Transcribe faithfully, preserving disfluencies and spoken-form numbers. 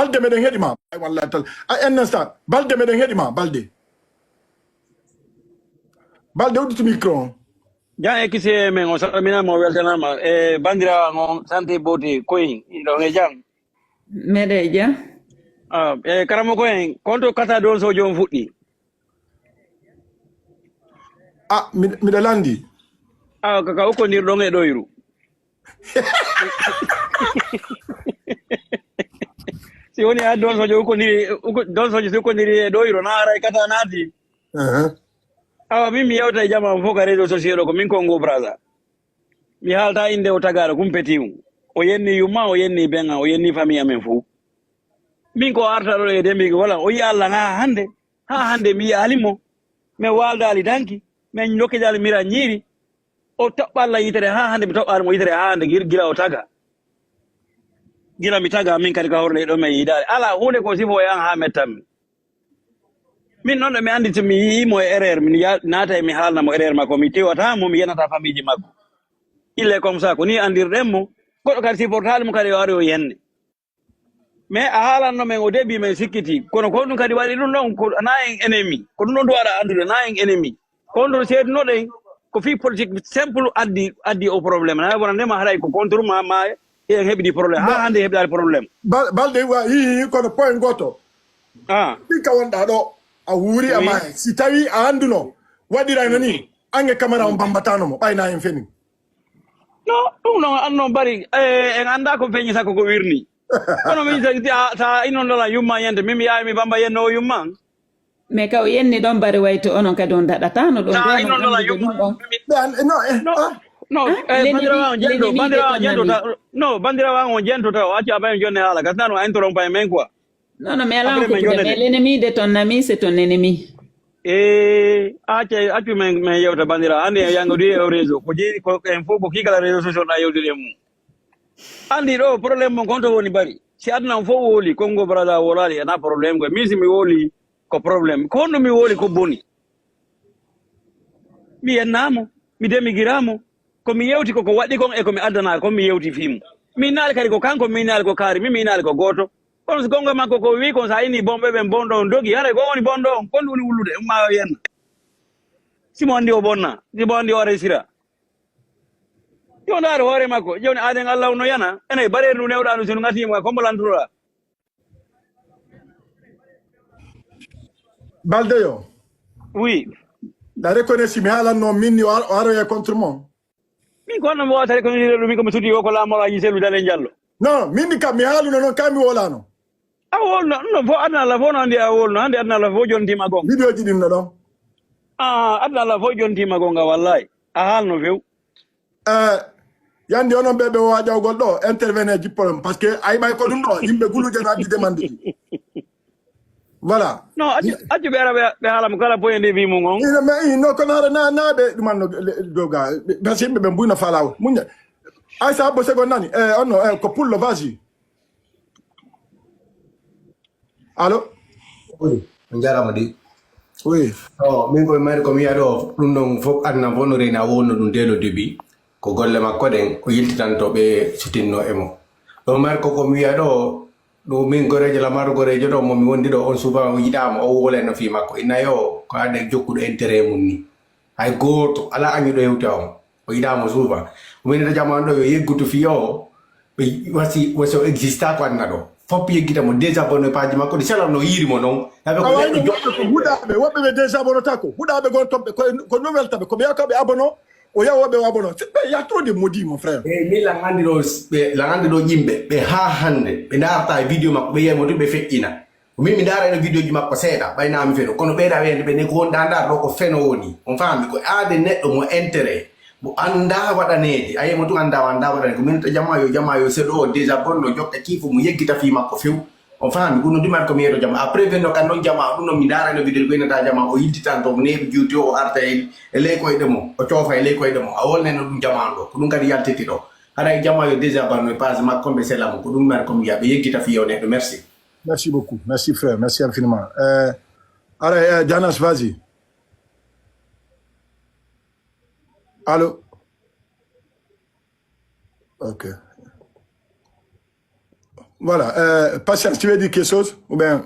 Balde, meɗen heɗi ma. Ay, wallahi tal. Ay, un instant. Balde, meɗen heɗi ma. Balde. Balde, udditi micro on. Jan e kisi e men, o salminama, o weltanama. E bandirawa on, sante bote, koyin, iɗon e jam? Meɗe jam. Ah, e karamoko en, konto kata don sojo on fuɗɗi? Ah, mi-, miɗa landi. Ah, kaka ukkondirɗon e ɗoyru. Si woni ha don sojo ukkondiri, ukko-, don sojo si ukkondiri e ɗoyru, na haray kata naati. Uh-huh. Awa, min mi yewta e jama fof ka réseau sociaux ɗo, ko min Congo Brazza. Mi haalta innde o tagaaɗo, kumpeti mum. O yenni yumma, o yenni beŋa, o yenni famille amen fof. Min ko arta ɗo e dembi wala, o yiya Allah haa hannde. Haa hannde mi yiyaali mo. Min waaldaali danki, min ndokkidaali mira ñiiri. O toɓɓa Allah yitere haa hannde, mi toɓɓaali mo yitere haa hannde, gir-, gila o taga. Gila mi taga, min kadi ka horle ɗo mi yidaali. Alaa huunde ko sifo e an haa mettanmi. Min noon, mi anndi so mi yii mo e erreur, mi ya-, naata e mi haalna mo erreur makko, mi tewata mo, mi yenata famille makko. Il est comme ça, ko ni anndirɗen mo. Goɗɗo kadi supportaali mo kadi, o ari o yenne. Mais a haalanno men o début, men sikkiti. Kono ko ɗum kadi waɗi ɗum ɗon, ko na en ennemi. Ko ɗum ɗon ɗum aɗa anndude, na en ennemi. Ko on ɗon seedunoɗen, ko fii politique simple addi, addi o problème. Na wonande ma haray ko contre ma, ma en heɓidi problème. Haa hannde heɓidaali problème. Bal-, Balde wa-, yi, yi, kono point gooto. Ah. Ɗin ka wonɗaa ɗo, a wuuri a Oui. maayi. Si tawi a annduno, waɗirayno ni, ange Camara on bambatano mo, ɓay na en feni. No, ɗum noon, an noon bari, eh, en anndaa ko feeñi sakko ko wirni. Kono min sa, sa, sa inon ɗon a yumma yente, min mi yahay mi bamba yenno o yumma. Mais ka o yenni ɗon bari wayto onon kadi on daɗatano ɗon. Sa inon ɗon a yumma. Ɓe an-, no, eh, No, ah. no, Ah, eh, l'ennemi, bandirawa on jento, l'ennemi bandirawa on détonne jento ami. Ta, no, bandirawa on jento taw, accu aɓa en jonne haala, kasi nanu a intro on pay men quoi. Non, non, mais ala Après, on ko mais ɗum, mais l'ennemi de ton ami, c'est ton ennemi. Eh, accu, accu men, men yewta bandirawa. Andi en yango ɗi e o réseau. Ko jeeyi, ko en fof ko kii kala réseau social na yewtude e mum. Andi ɗo problème mon kon to woni bari. Si aduna on fof woli, Congo Brazza wolaali, ana problème ko. Min si mi woli, ko problème. Ko honno mi woli ko boni? Mi yennamo, mi demigiramo. Ko mi yewti ko, ko waɗi kon e ko mi addana kon mi yewti fii mum. Mi naali kadi ko kanko, mi naali ko kaari, mi, mi naali ko gooto. Kono so gonga makko ko wi kon, sa ini bonɓe ɓen bonɗo on dogi, haray ko woni bonɗo on, kon woni wullude, ma o yenna. Si mo andi o bonna, si mo andi o resira. Yo ndaar hoore makko, joni aaden Allah no yana, ene bareer ndu newɗa ndu, so ndu ŋatima, ko mo lantuɗa? Balde yo. Oui. La reconnaît si mi haalanno min ni o ar-, o aroya contre mon. Min ko honno mi wawata reconnaître ɗum, min ko mi sudi o ko laamoraaji Cellou Dalein Diallo. Non, min ni kam mi haaluno noon, kam mi wolano. A wolno, no fo aduna Allah fo no andi a wolno, hande aduna Allah fo jontima gonga. Vidéo ji ɗin no ɗon. Ah, aduna Allah fo jontima gonga wallahi. A haalno few. Eh, yandi onon ɓe ɓe wawa ƴawgol ɗo, intervenir jippolon, parce que ay ɓay ko ɗum ɗo, yimɓe guluuje no addi demande ji. Voilà. Non, accu, accu ɓe ara ɓe, ɓe haala mo kala point de vue mum on. Ina, mais ino kono hara na, na ɓe ɗuman no le-, doga. Parce que yimɓe ɓe mbuyno falaw. Muña. Ay sa abbo segon nani. Eh, on no, eh, ko pullo, vas-y. Allo? Oui, on jarama de. Oui. To, min ko mi mari ko mi yiya ɗo, ɗum ɗon fof aduna fof no reeni a wonno ɗum dès le début. Ko golle makko ɗen, o yiltitanto ɓe sutinno e mo. Ɗo mari ko ko mi yiya ɗo, ɗo min goreejo, Lamar goreejo ɗo, mo mi wondi ɗo, on souvent o yiɗaama, o woleno fii makko. Inna yo, ko ade jokkuɗo intérêt mum ni. Hay gooto, alaa añuɗo hewti on. O yiɗaama souvent. Ko min ita jamaa ɗo yo yeggutu fii o, ɓe wasi, wasi o exista ko aduna ɗo. Fop yeggita mo, désabonné page makko, ɗi sala no yiiri mo non. Awa, neɗɗo joɗɗo ko huɗaaɓe, woɓɓe ɓe désabonné ta ko. Huɗaaɓe gon toon ɓe, ko, ko nouvelle taɓe, ko ɓe yaha ko ɓe abono, o yaha woɓɓe o abono. C'est, il y a trop de maudits, mon frère. E min lan anndi ɗo, ɓe, lan anndi ɗo yimɓe, ɓe haa hannde, ɓe ndaarta e vidéo makko, ɓe yiya mo tun ɓe feƴƴina. Ko min mi ndaarayno vidéo ji makko seeɗa, ɓay na mi feno. Kono ɓeyda wiyande ɓe ne ko wonɗa ndaar ɗo ko feno woni. On faami ko aade neɗɗo mo intérêt, mo annda waɗaneede. A yiya mo tun annda, annda waɗaneede. Ko min to jamaa yo, jamaa yo seeɗo o désabonné, no joɗɗa kiifo mo yeggita fii makko few. On faami, ɗum no ndimata ko mi yeeto jamaa. A prévenir kan non jamaa, ɗum no mi ndaarayno vidéo ko innata jamaa, o yiltitanto, mo neeɓi juuti o, o arta e, e ley koyɗe mo, o coofa e ley koyɗe mo. A wolnayno ɗum jamaa ɗo, ko ɗum kadi yaltiti ɗo. Haray jamaa yo désabonné page makko, ɓe sela mo, ko ɗum mari ko mi yiya, ɓe yeggita fii o neɗɗo. Merci. Merci beaucoup. Merci, frère. Merci infiniment. Euh, allez, euh, Janas, vas-y. Allô? Ok. Voilà. Euh, Patience, tu veux dire quelque chose? Ou bien,